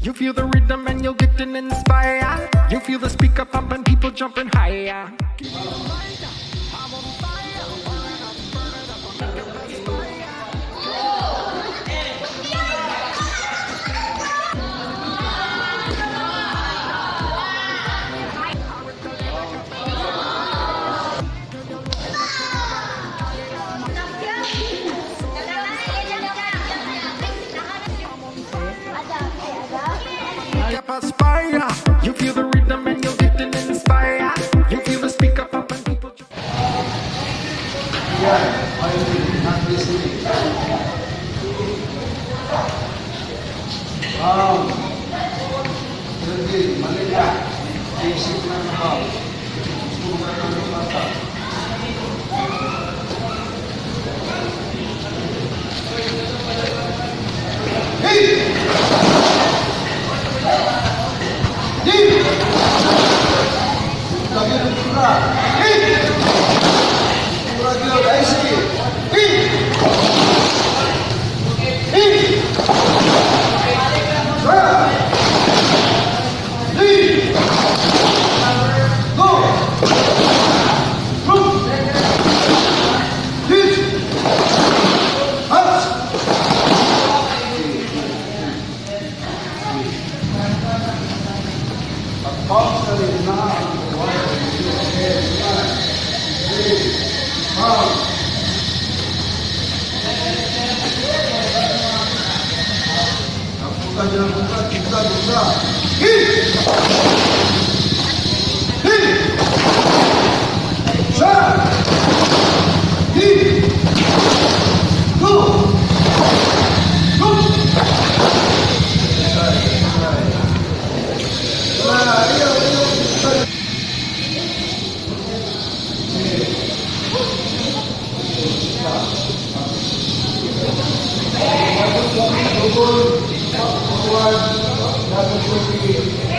You feel the rhythm and you're getting inspired. You feel the speaker pumping, people jumping higher. I'm on fire, burn up, burn it up, make a perspire. Aspire. You feel the rhythm and you're getting inspired. You feel the speaker pumping, people jumping. Yeah, why you not listening? Wow. Hindi, mali ka. Isip na naman. Sugat ng mata. Hey! Hey! Lagi ng tura. Hey! Tura gyud, ay sige. Hey! Hey! Sa! Three! Go! Move! Hit! Up! Pag-pause na rin na ang 1, 2, 3, 4. Buka jalan buka, buka, buka. Hit! Hit! Sa! Hit! Go! Go! Ah, iyo, iyo. Forward, 1, 2, 3. Forward, 1, 2, 3.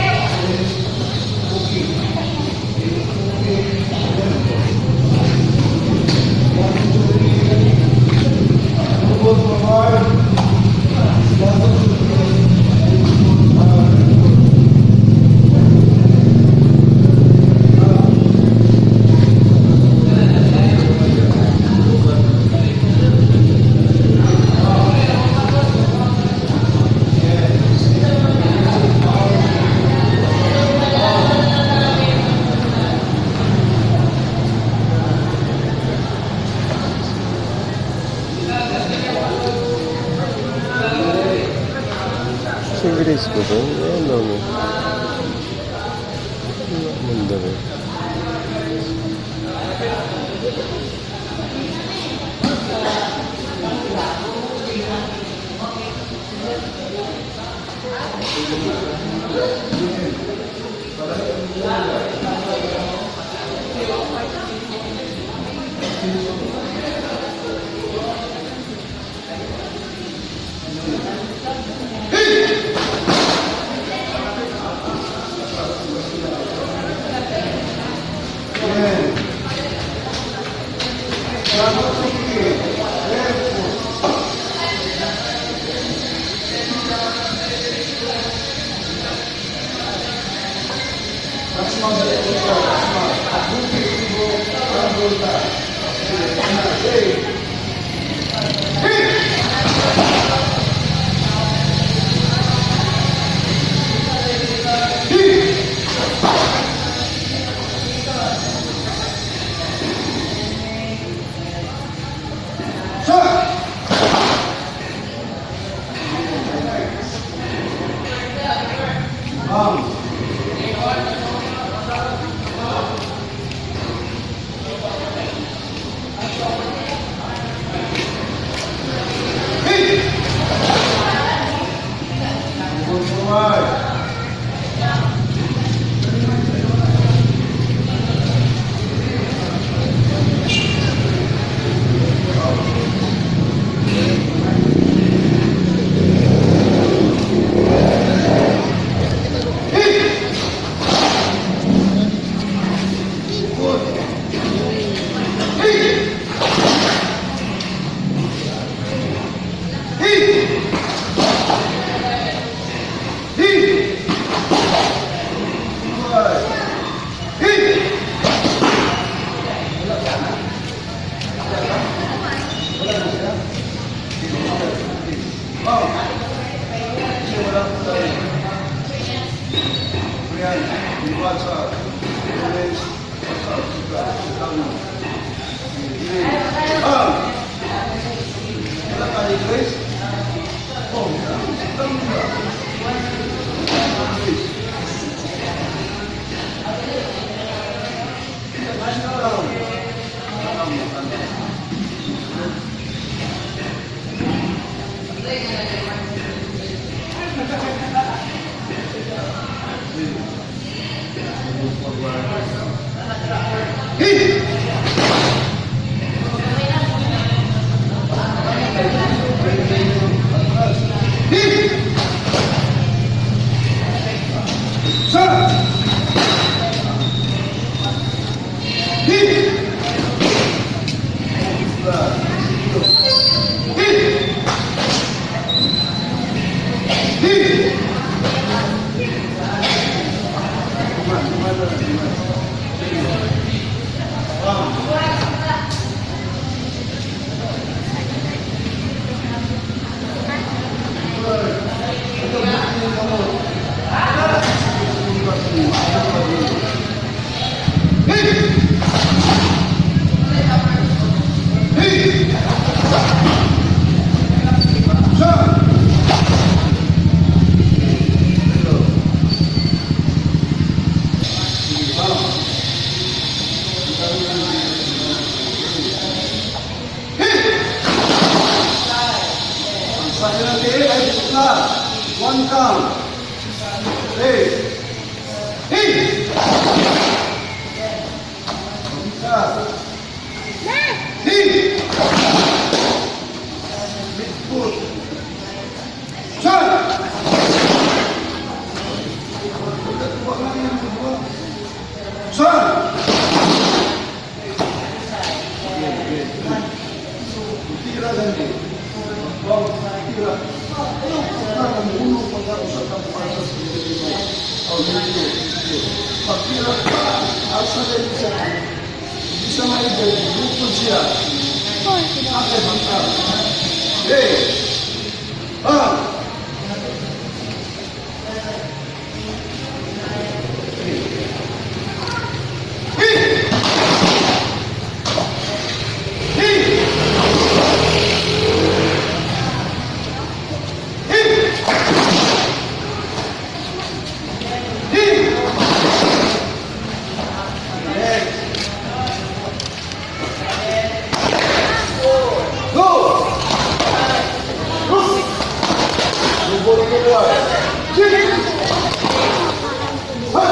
Sa village ko ba? Ano mo? Wala man dali. Forward. Sa Lunes, sa sa. Ah! Wala ka ni Grace? Oh, sit down na. Grace. Sit down. Hey! Hey! Sir! Hey! Hey! Hey! Hey! Hey! Sir! Ang sa natin ay putla. One count. Hey! Hey! Isa. Hey! Big foot. Sir! Sir! Tira lang eh. Wow, tira. Ayaw ko na ang ulo pag-usap ng para sa dito. Oh, dito. Pagtira pa, asa na yun siya. Hindi siya maibig, bukod siya. Ate, bangka. Hey! Ah! Hey! Hey! Hey! Hey! Next. Go! Go! Go, go, go. Kick! Ha!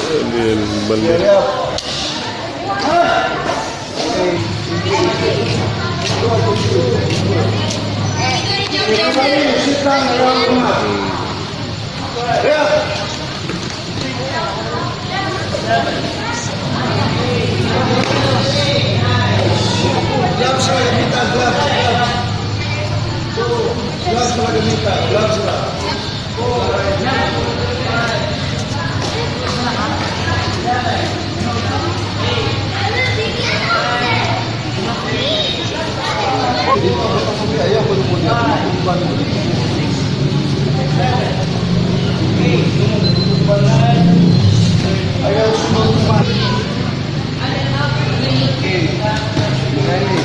Hindi yan balik. Get up. Sit down around the mat. Yeah. Gloves na gamitan, gloves, gloves. Gloves na gamitan, gloves na. Ayaw ko muna. Ayaw sumunod. Okay. Ready.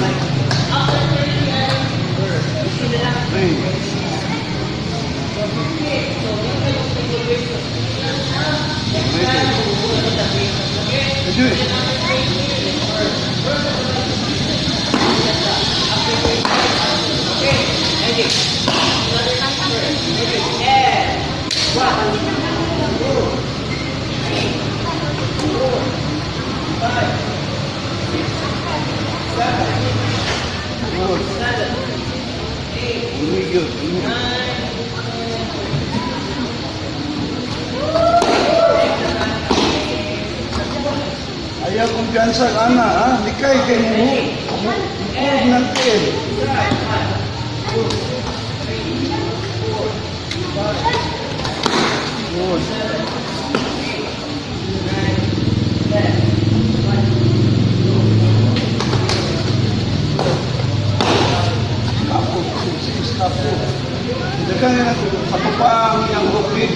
Three. Ready. Ready. Good. Very good. Ayaw kumpiyansa ka na, ha? Likay kay mo. Mukod ng tiil. Good. Kapo, six, kapo. Ako pa ang iyang hukit.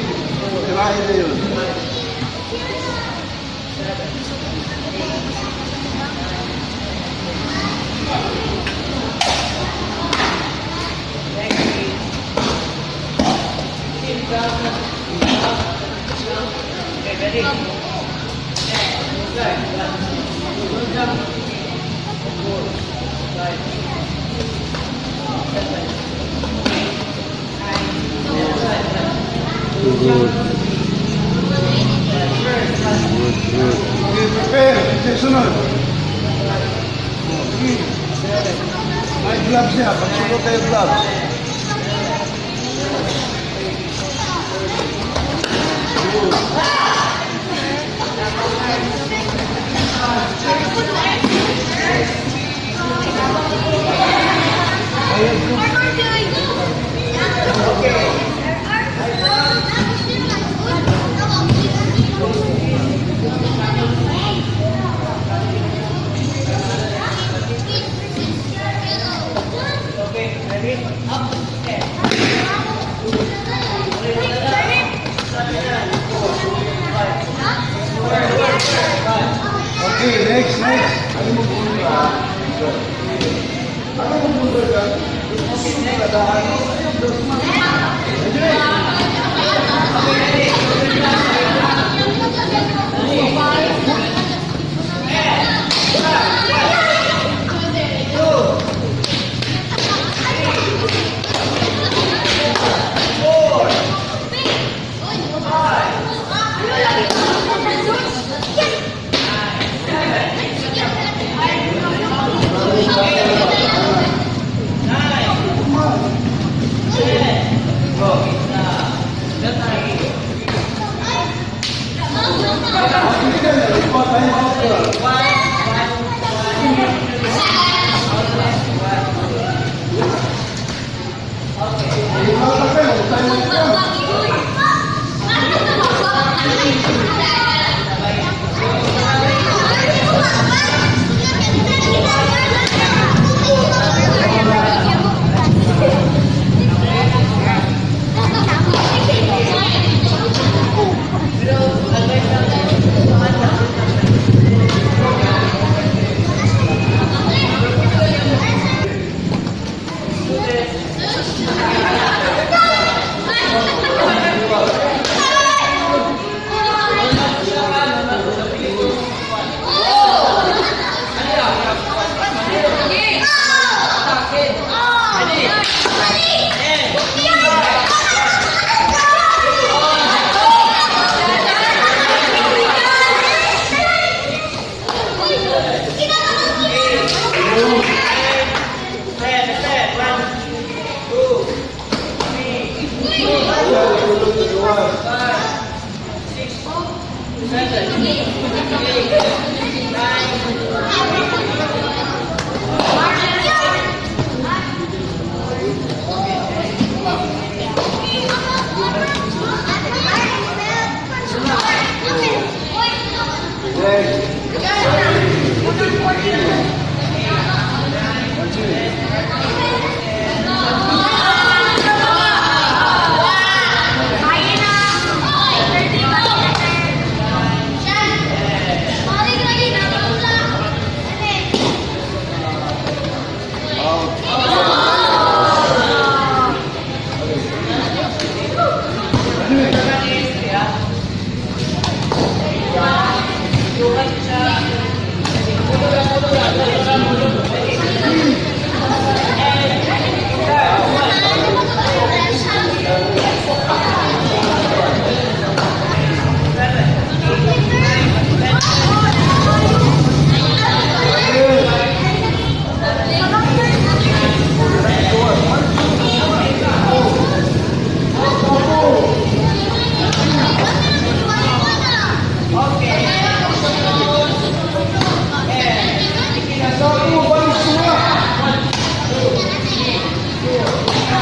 Tirahin na yun. Good. Good, good. Okay, prepare. Okay, sunod. Sige. May gloves siya. Pagsunod tayo gloves. Okay, next, next. Ano mo muna? Ano mo muna ka? Next.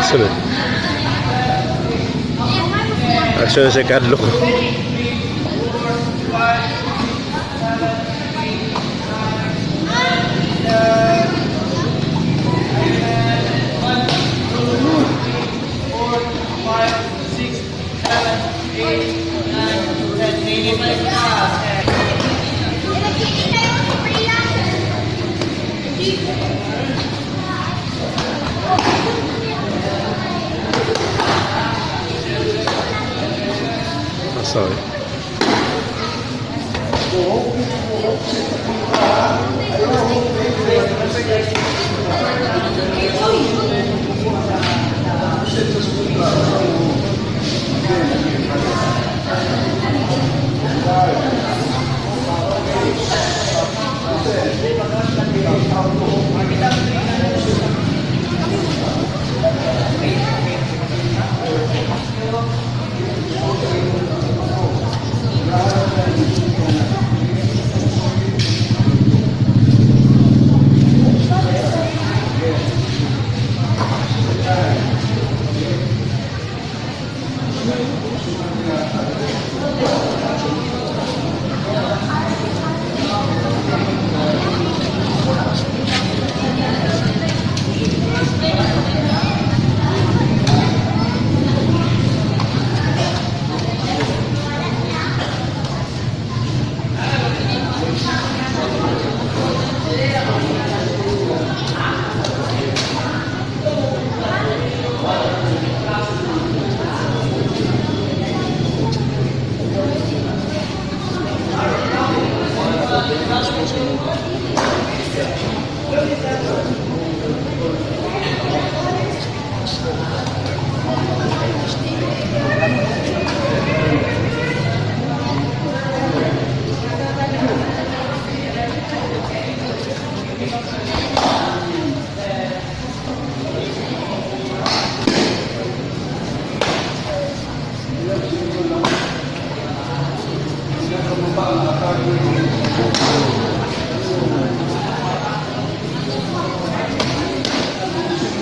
Sunod. Action si Carlo. Sorry.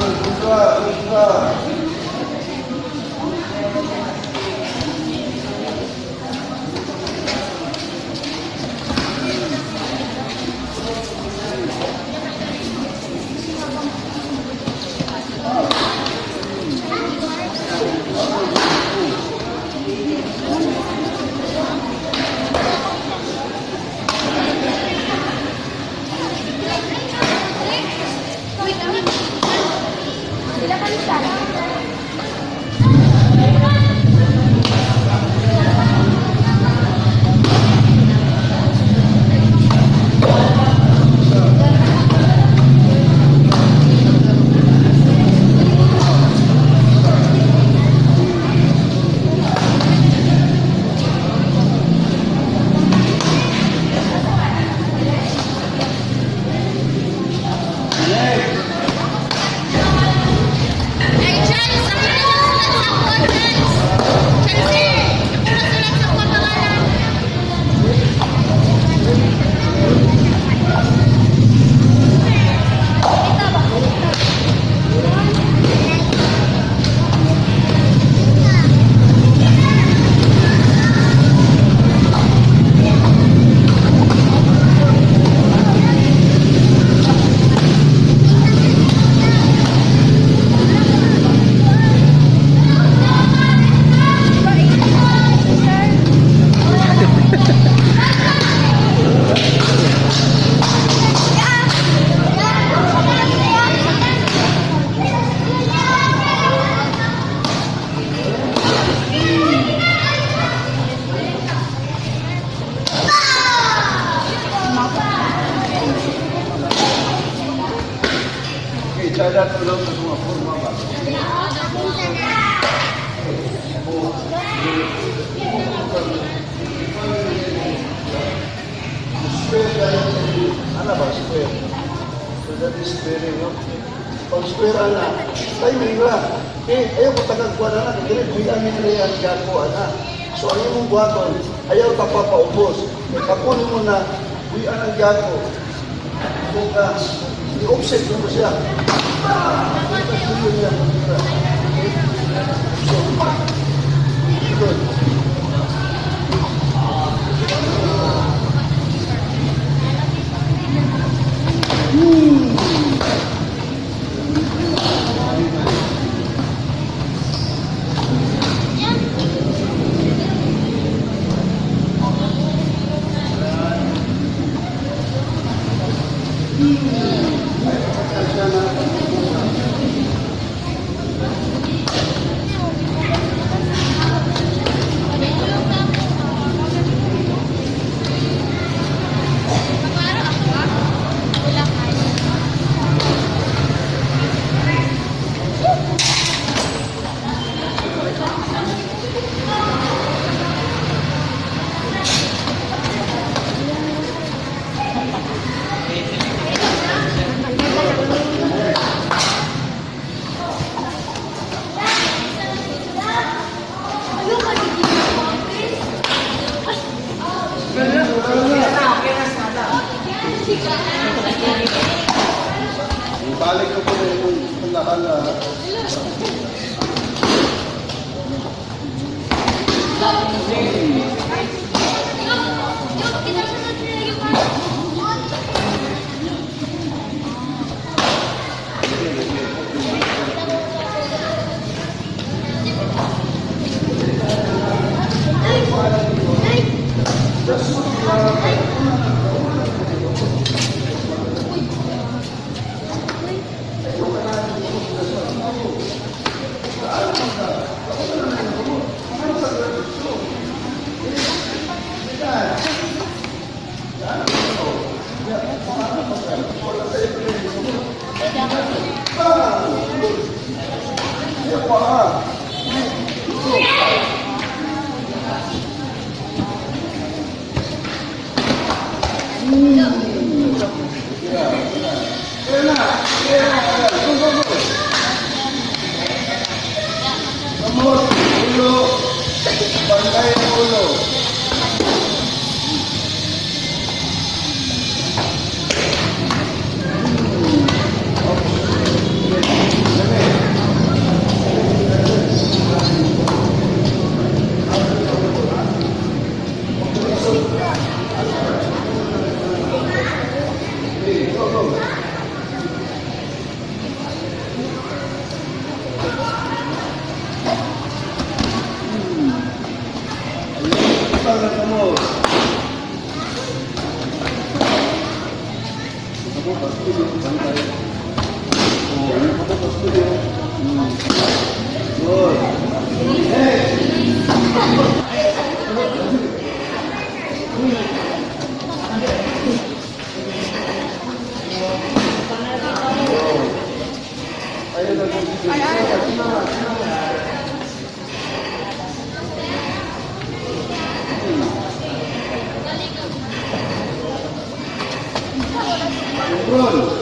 Kontra, kontra. Wait, ano? Sila pa siya. Ay, Chance! Ang ina yung sulat sa ko, Chance! Chance! Yung puro sulat sa ko, pangalan. Ito ba? Okay, tsada tulong sa mga forma ba? Square tayo. Ano ba? Square. So that is squaring, no? Pag square ana, timing lang. Eh, ayaw ko tagang kuha na na. Kaya kung ang ang gako ana. So ang imong buhaton, ayaw ta pa paubos. Kaya kakunin mo na, buyan ang gako. Kung ka, i-offset mo siya. Ito niya, pagkira. Okay? So, good. Ay, Hala-hala. Kamot, ulo. Pantay ang ulo. Ayun, ang kamot. Ako, pastulo, pantay. Oh, yung ako, pastulo. Good. Next. Ayun, ang Good.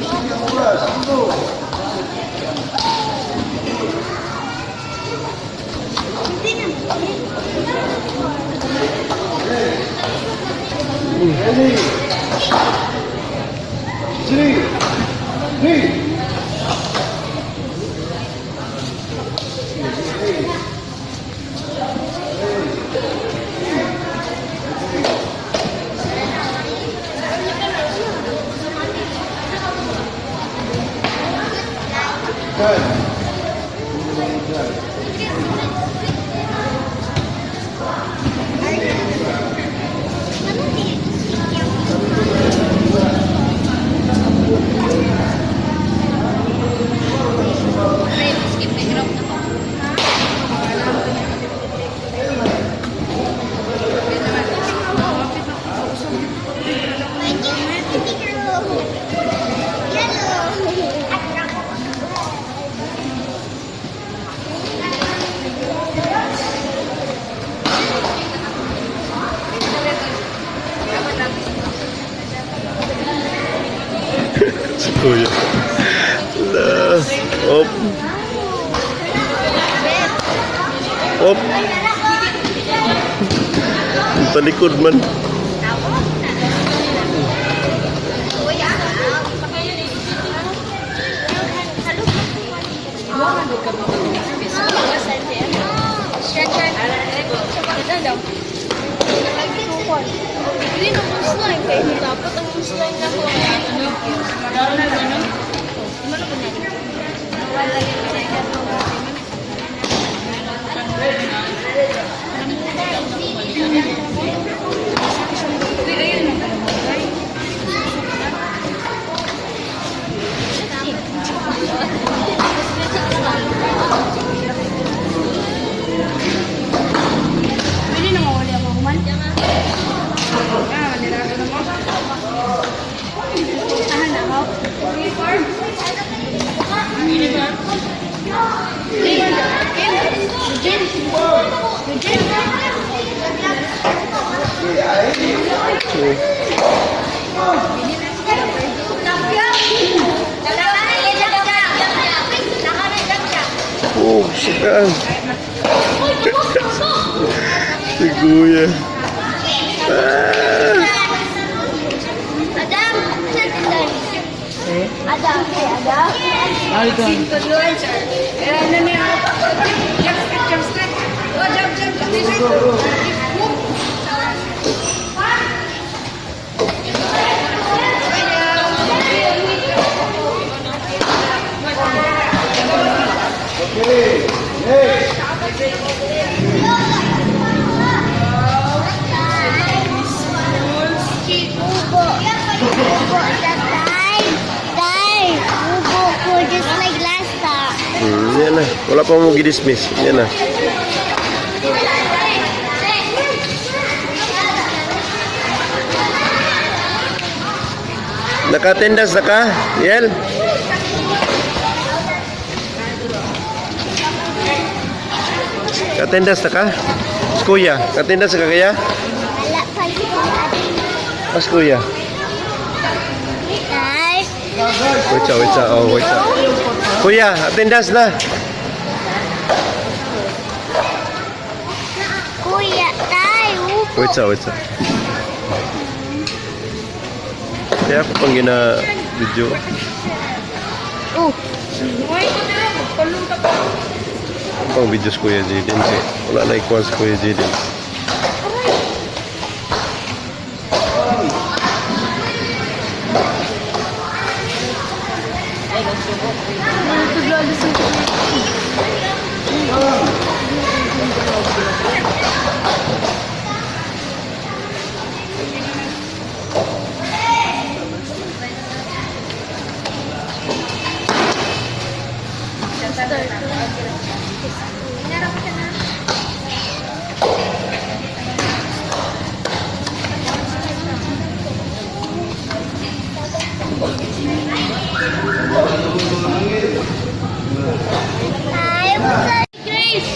Sige ang oras. Go. Ready? Three. Three. Good. Good. Skip na ground ako. Si Kuya. La. Op. Op. Ang talikod man. Hindi na mo slime kay dapat ang slime na ko ano. Ano? Ano? Oh, sikaan. Si Kuya. Ah. Adam! Adam, Adam. Okay, next. Ubo. Ubo sa tay. Tay. Ubo ko just like last time. Yan na. Wala pa mo gi-dismiss. Yan na. Naka-attendance na ka? Yel? Ka-attendance na ka? Kuya, ka-attendance na ka kaya? Wala pa si Mas kuya. Tay. Wait, wait, oh, wait. Kuya, attendance na. Kuya, tay. Ubo. Wait, wait. Kaya ako pang gina-video. Oh. Pang video sa Kuya Jaden. Kasi wala na ikuha sa Kuya Jaden. Tay, what's up, Grace?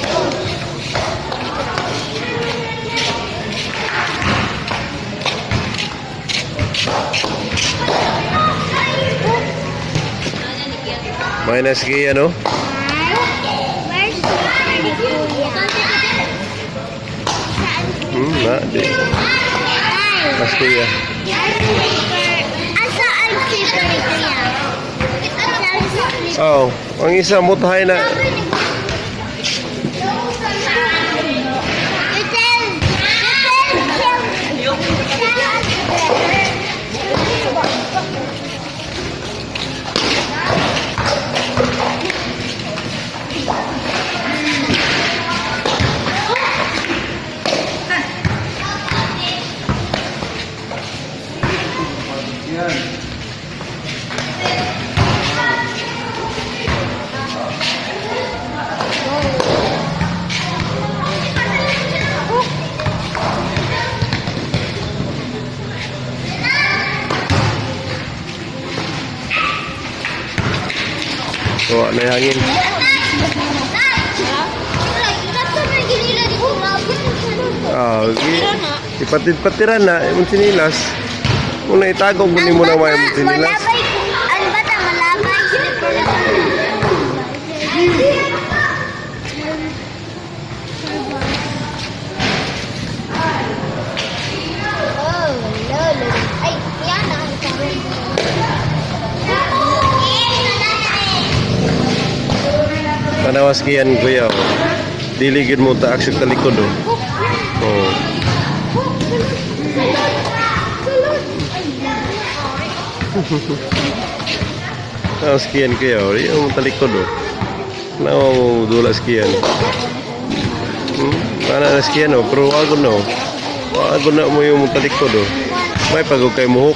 Minus kay ano? Where's the kuya? Saan? Na, di. Tay. Mas kuya. Asa ang slipper ni kuya? Asa ang slipper? Oh, ang isa mutahay na. You tell, you tell him. Yan. Wala na yung hangin. Ah, okay. Ipatid-patiran na, yung sinilas. Una itago, kunin mo na may yung sinilas. Malabay, ang bata malabay slipper na. Oh, lolo. Ay, yan ang Tanawas kiyan kuya. Oh. Dili gid mo taak sa talikod oh. Oh. Tanawas kiyan kuya. Oh. Di mo talikod oh. Nawa mo dula skiyan. Ana na skiyan oh, pero wag na oh. Wag na mo yung talikod oh. May pagod kay muhok.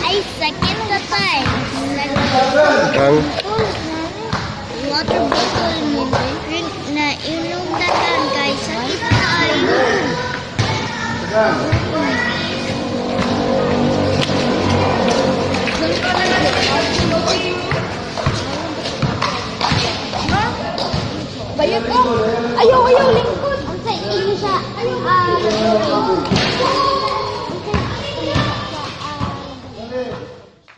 Ay, sakit na tayo. Ang Water bottle mo drink na inom na lang guys. Sakit tayo.